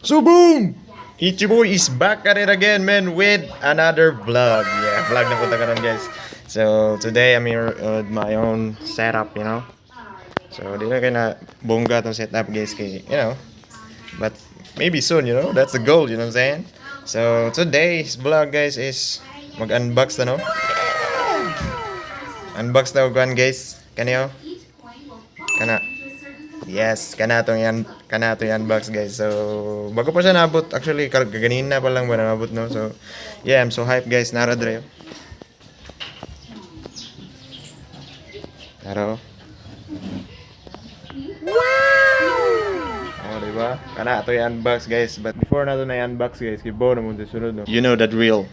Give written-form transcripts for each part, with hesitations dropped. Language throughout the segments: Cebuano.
So boom! Ichiboy is back at it again, man, with another vlog. Yeah, vlog na punta karon, guys. So today I'm here with my own setup. So di na kay na bongga tong setup, guys, kay. But maybe soon. That's the goal, you know what I'm saying? So today's vlog, guys, is mag-unbox na, no? Unbox na og kuan, guys. Kaniyo? Kana. Yes, kana tong unbox, guys. So bago pa siya naabot, actually kaganina pa lang ba naabot, no. So yeah, I'm so hyped, guys. Nara dre. Taro. Wow! Oh, di ba? Kana ato i-unbox, guys. But before na to na i-unbox, guys, kibo na mo sunod, no. You know that real.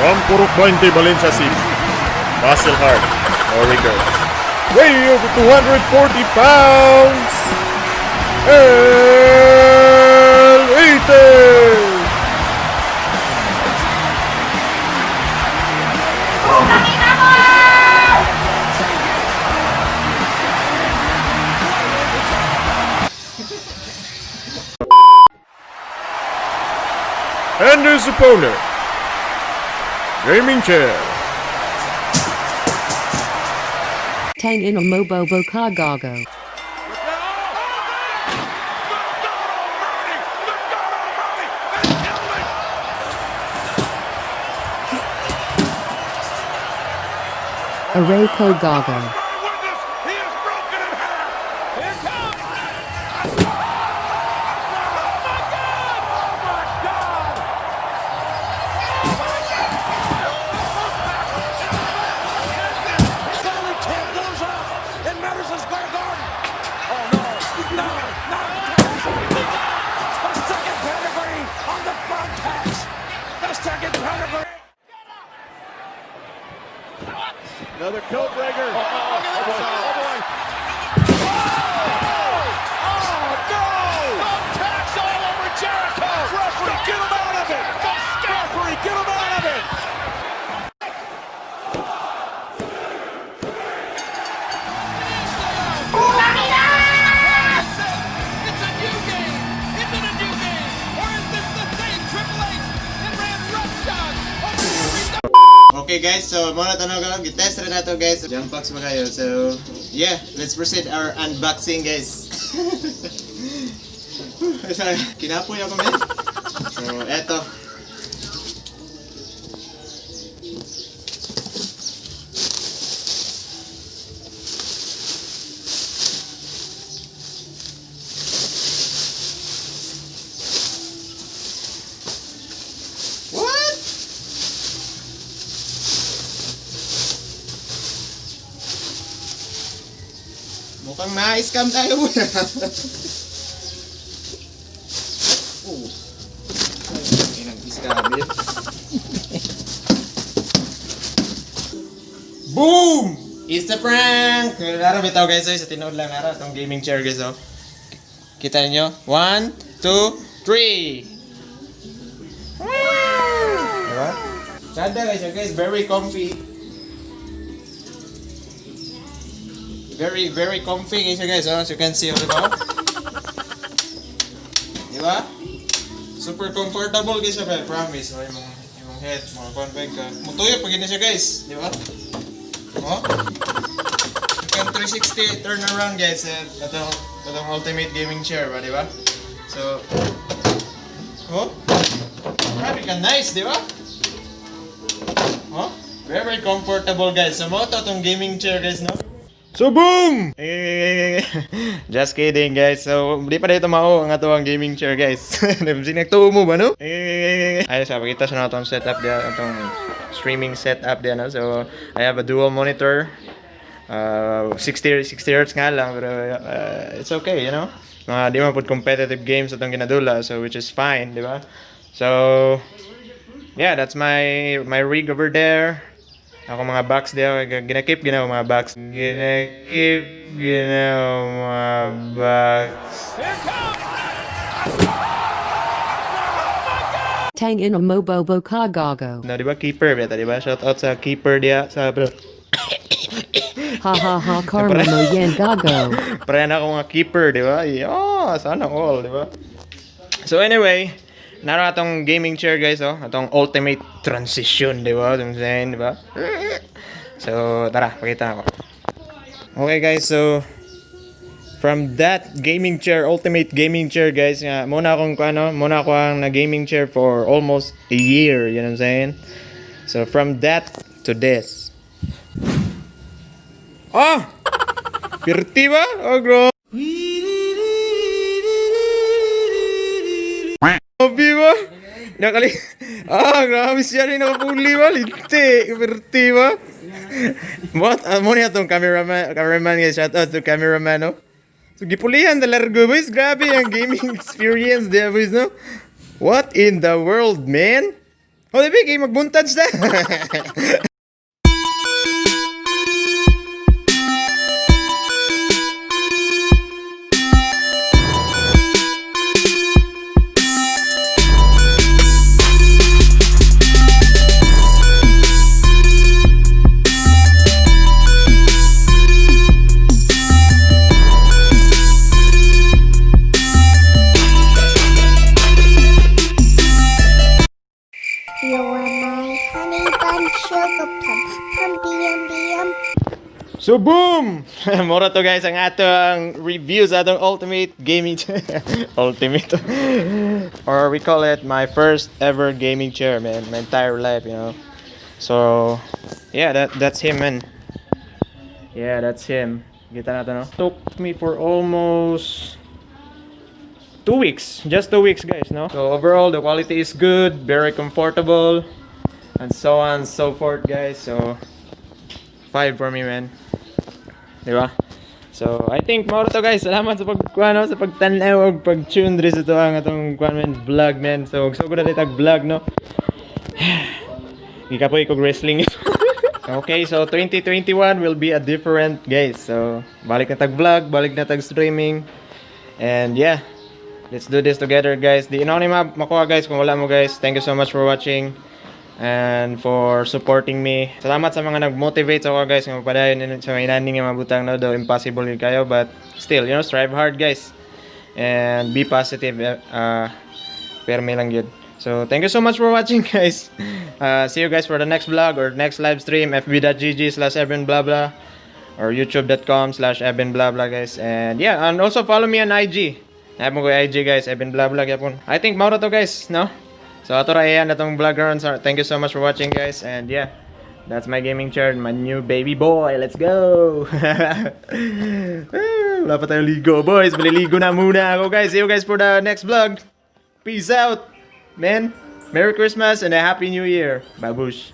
From Purok 20, Valencia City, Muscle Heart, no regrets. Weighing over 240 pounds, El Ite! And his opponent, gaming chair. Tang in a mobo boka gago. Array ko gago. Finally, Cam goes off in Madison Square Garden. Oh no, no, no! The second pedigree on the front tax. The second pedigree. Another coat breaker. Oh, Tax all over Jericho. Referee, get him out of it. Referee, get him out of it. It's a new game! Is it a new game? Or is this the same Triple H that ran roughshod over every Okay guys, so muna tanong ko, gitest rin na to, guys. Jump box ba kayo? So yeah, let's proceed our unboxing, guys. Sorry, kinapoy ako, men. So eto. What? Mukhang na-scam tayo muna. Oh. Ay, nag-scam yun. Boom! It's a prank! Nara bitaw, guys, oy, sa tinuod lang nara itong gaming chair, guys, oh. Kita niyo? One, two, three! Diba? Sada guys, oh, guys, very comfy. Very, very comfy guys, guys, oh, as you can see, oh, diba? Diba? Super comfortable guys, siya, I promise. Oh, imong head, mga convex ka. Mutuyo pag na siya, guys, di ba? Oh? You can 360 turn around, guys, eh. Atong ultimate gaming chair ba, di ba? So, oh? Grabe ka nice, di ba? Oh? Very comfortable, guys. So, mo to atong gaming chair, guys, no? So boom! Just kidding, guys. So, di pa dito mao ang atuang gaming chair, guys. Sinagtuo mo ba, no? Ay, sa pakita sa natong setup diya, atong streaming setup diya, no? So, I have a dual monitor. 60 60 Hz nga lang, pero it's okay. Mga di man pud competitive games atong ginadula, so which is fine, di ba? So, Yeah, that's my rig over there. Ako mga box diya, ginakip gina mga box. Ginakip gina mga box. Here comes. Tang ina mo bobo ka gago. Na, di ba keeper ba, di ba? Shout out sa keeper diya sa Ha ha ha, karma mo yan gago. Pareha na ako nga keeper, di ba? Yeah, sana all, di ba? So anyway, naro atong gaming chair, guys, oh. Atong ultimate transition, di ba? What I'm saying, di ba? So, tara, pakita na ako. Okay guys, so from that gaming chair, ultimate gaming chair, guys, nga muna akong ano, muna ako ang na gaming chair for almost a year, you know what I'm saying? So from that to this. Ah! Pirti ba? Oh, grabe ba? Nakali... Ah, grabe siya rin nakapuli ba? Linti! Pirti ba? What? Ah, muna itong cameraman, cameraman guys. Shout out to cameraman, no? So, gipulihan na largo, boys. Grabe ang gaming experience there, boys, no? What in the world, man? Oh, di ba? Kaya magmontage na. You are my honey bun, sugar plum, pumpy umby um. So boom! Mora to guys ang atong review sa atong ultimate gaming chair. Ultimate. Or we call it my first ever gaming chair, man. My entire life. So yeah, that's him, man. Yeah, that's him. Kita natin, no? Took me for almost 2 weeks. Just 2 weeks, guys, no? So overall, the quality is good, very comfortable, and so on and so forth, guys. So 5 for me, man. Di ba? So, I think mao to, guys. Salamat sa pag ano, sa pagtan-aw ug pag-tune diri sa tuang atong kuan, man, vlog, man. So, sugod na tag vlog, no. Gikapoy kog wrestling. Okay, so 2021 will be a different, guys. So, balik na tag vlog, balik na tag streaming. And yeah, let's do this together, guys. Di inoni makuha, guys, kung wala mo, guys. Thank you so much for watching and for supporting me. Salamat sa mga nag-motivate sa ako, guys, nga magpadayon sa mga inaning nga mabutang, no, though impossible yun kayo, but still, strive hard, guys. And be positive, pero may lang yun. So, thank you so much for watching, guys. See you guys for the next vlog or next live stream, fb.gg/ebenblabla or youtube.com/ebenblabla, guys. And yeah, and also follow me on IG. Naa ko IG, guys, Eben Blabla gyapon. I think mao to, guys, no? So ato ra iyan atong vlog karon. So, thank you so much for watching, guys. And yeah, that's my gaming chair and my new baby boy. Let's go. Wala pa tayo ligo, boys. Maliligo na muna ako, guys. See you guys for the next vlog. Peace out, man. Merry Christmas and a Happy New Year. Babush.